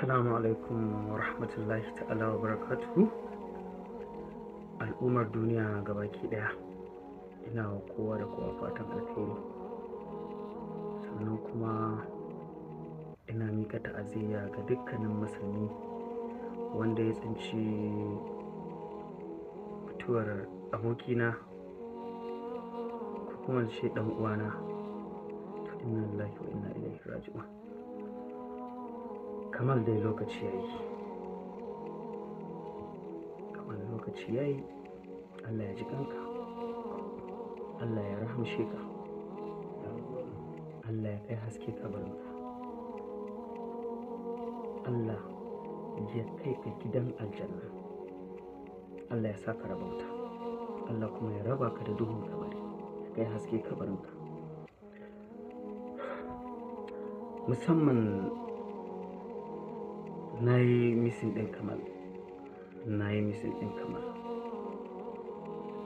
Assalamu alaikum wa rahmatullahi ta'ala wa barakatuhu. Al'ummar duniya gabaki daya, ina wa kowa da kowa fatan alheri. Sannan kuma ina mika ta'aziyya ga dukkanin musulmi wanda ya tsinci mutuwar abokina ko kuma ce dan uwana. To inna lillahi wa inna ilaihi raji'un. Kamal dai lokaci yayi. Kamal lokaci yayi. Allah ya ji kanka. Allah ya rahamshe ka. Allah ya kai haske kabarinka. Allah ya kai ka gidan aljanna. Allah ya saka rabauta. Allah kuma ya raba ka da duhun kabari. Ya kai haske kabarinka. Musamman na yi missing ɗin Kamal. Na yi missing ɗin Kamal.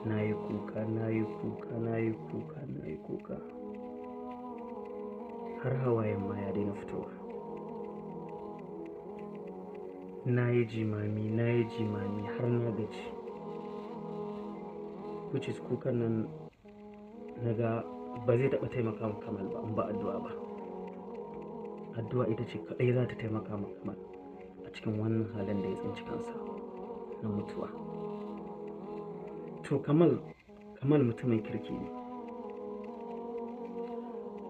Na yi kuka, na yi kuka, na yi kuka, na yi kuka. Har hawayen ma ya daina fitowa. Na yi jimami, na yi jimami har na gaji. Which is kukan nan naga ba zai taɓa taimaka ma Kamal ba in ba addu'a ba. Addu'a ita ce kaɗai za ta taimaka ma Kamal a cikin wannan halin da ya tsinci kansa na mutuwa. To Kamal, Kamal mutumin kirki ne.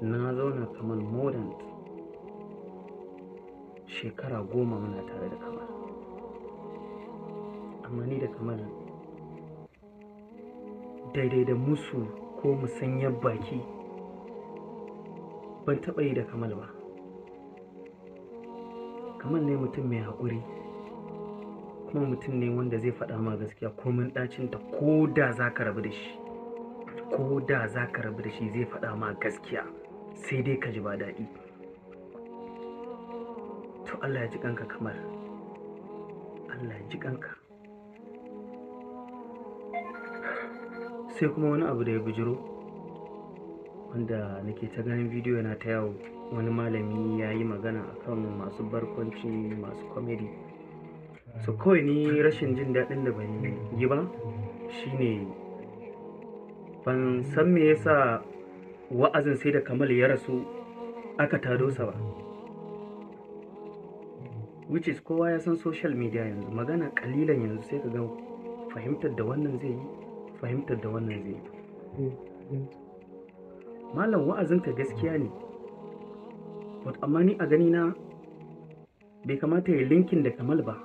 Na zauna Kamal more than shekara 10 muna tare da Kamal. Amma ni da Kamal daidai da musu ko musanyar baki ban taɓa yi da Kamal ba. Kamal ne mutum mai haƙuri, kuma mutum ne wanda zai faɗa ma gaskiya komin ɗacinta, ko da za ka rabu da shi, ko da za ka rabu da shi zai faɗa ma gaskiya, sai dai ka ji ba daɗi. To Allah ya ji kanka Kamal. Allah ya ji kanka. Sai kuma wani abu da ya bijiro wanda nake ta ganin bidiyo yana ta yawo. Wani malami ya yi magana akan masu barkwanci, masu comedy. So kawai ni rashin jin daɗin da ban yi ba shine ban san me yasa wa'azin sai da Kamal ya rasu aka tado sa ba. Which is kowa ya san social media yanzu, magana kalilan yanzu sai ka ga fahimtar da wannan zai yi, fahimtar da wannan zai yi. Malam wa'azinka gaskiya ne, but amma ni a ganina bai kamata ya yi linkin da Kamal ba.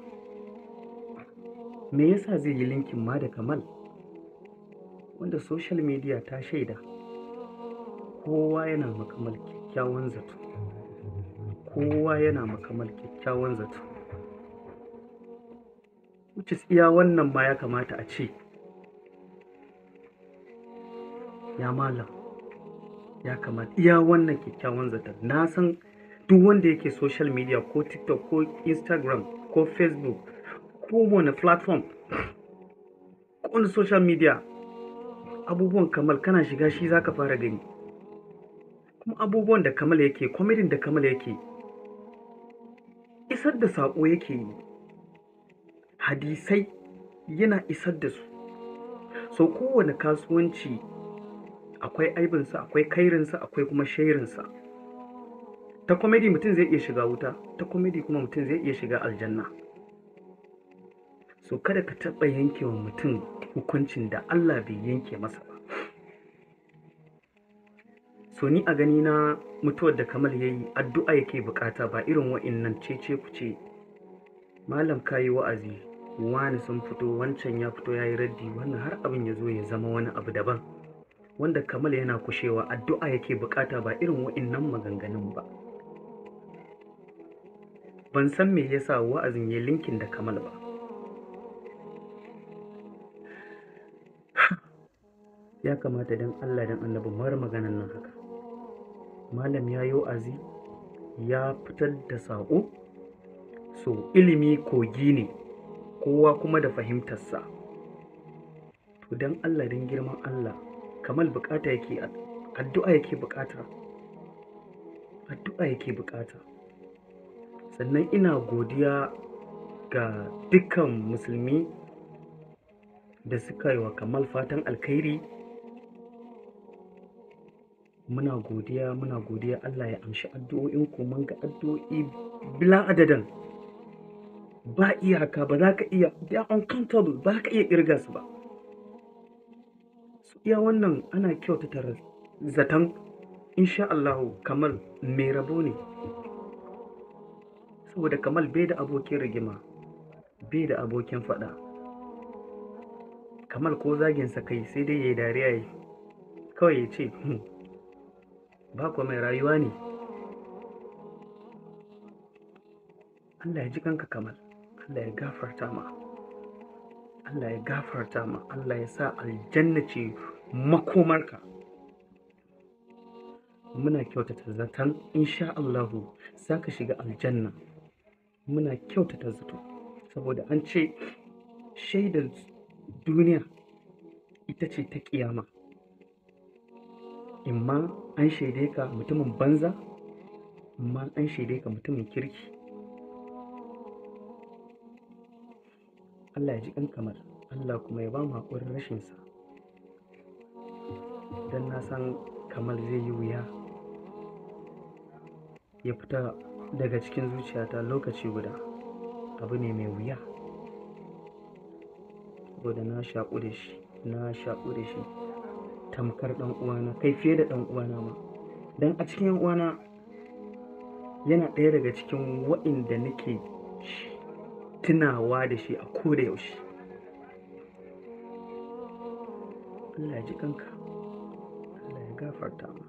Me yasa zai yi linkin ma da Kamal? Wanda social media ta shaida kowa yana ma Kamal kyakkyawan zato. Kowa yana ma Kamal kyakkyawan zato. Which is iya wannan ma ya kamata a ce ya malam, ya kamata iya wannan kyakkyawan zaton. Na san duk wanda yake social media ko TikTok ko Instagram ko Facebook ko wani platform ko wani social media, abubuwan Kamal kana shiga shi zaka fara gani. Kuma abubuwan da Kamal yake, comedy da Kamal yake, isar da saƙo yake yi, hadisai yana isar da su. So kowane kasuwanci akwai aibinsa, akwai kairinsa, akwai kuma shairinsa. Ta comedy mutum zai iya shiga wuta, ta comedy kuma mutum zai iya shiga aljanna. So kada ka taɓa yanke wa mutum hukuncin da Allah bai yanke masa ba. So ni a ganina mutuwar da Kamal ya yi addu'a yake bukata, ba irin wa'innan cece kuce. Malam ka yi wa'azi, wani sun fito, wancan ya fito ya yi raddi, wannan har abin ya zo ya zama wani abu daban. Wanda Kamal yana kushewa addu'a yake bukata, ba irin wa'innan maganganun ba. Ban san me yasa wa'azin ya linkin da Kamal ba. Ya kamata dan Allah dan Annabi mara maganan nan haka. Malam ya yi wa'azi, ya fitar da saƙo. So ilimi kogi ne, kowa kuma da fahimtarsa. To dan Allah dan girman Allah, Kamal bukata yake, addu'a yake bukata. Addu'a yake bukata. Sannan ina godiya ga dukkan musulmi da suka yi wa Kamal fatan alkhairi. Muna godiya, muna godiya. Allah ya amshi addu'o'inku. Mun ga addu'o'i bila adadin, ba iyaka, ba za ka iya, they are uncountable, ba ka iya kirga su ba. Su iya wannan ana kyautata zaton insha Allahu Kamal mai rabo ne, saboda Kamal bai da abokin rigima, bai da abokin faɗa. Kamal ko zaginsa kai sai dai ya yi dariya, ya kawai ya ce ba kuwa mai rayuwa ne. Allah ya ji kanka Kamal, Allah ya gafarta ma, Allah ya gafarta ma, Allah ya sa aljanna ce makomarka. Muna kyautata zaton insha Allahu za ka shiga aljanna. Muna kyautata zato, saboda an ce shaidar duniya ita ce ta kiyama. Imma an shaide ka mutumin banza, imma an shaide ka mutumin kirki. Allah ya ji kan Kamal, Allah kuma ya ba mu haƙurin rashinsa. Don na san Kamal zai yi wuya ya fita daga cikin zuciyata lokaci guda. Abu ne mai wuya, saboda na shaƙu da shi, na shaƙu da shi tamkar ɗan uwana, kai fiye da ɗan uwana ma. Don a cikin 'yan uwana yana ɗaya daga cikin waɗanda nake tunawa da shi a koda yaushe. Allah ya ji kanka, Allah ya gafarta ma.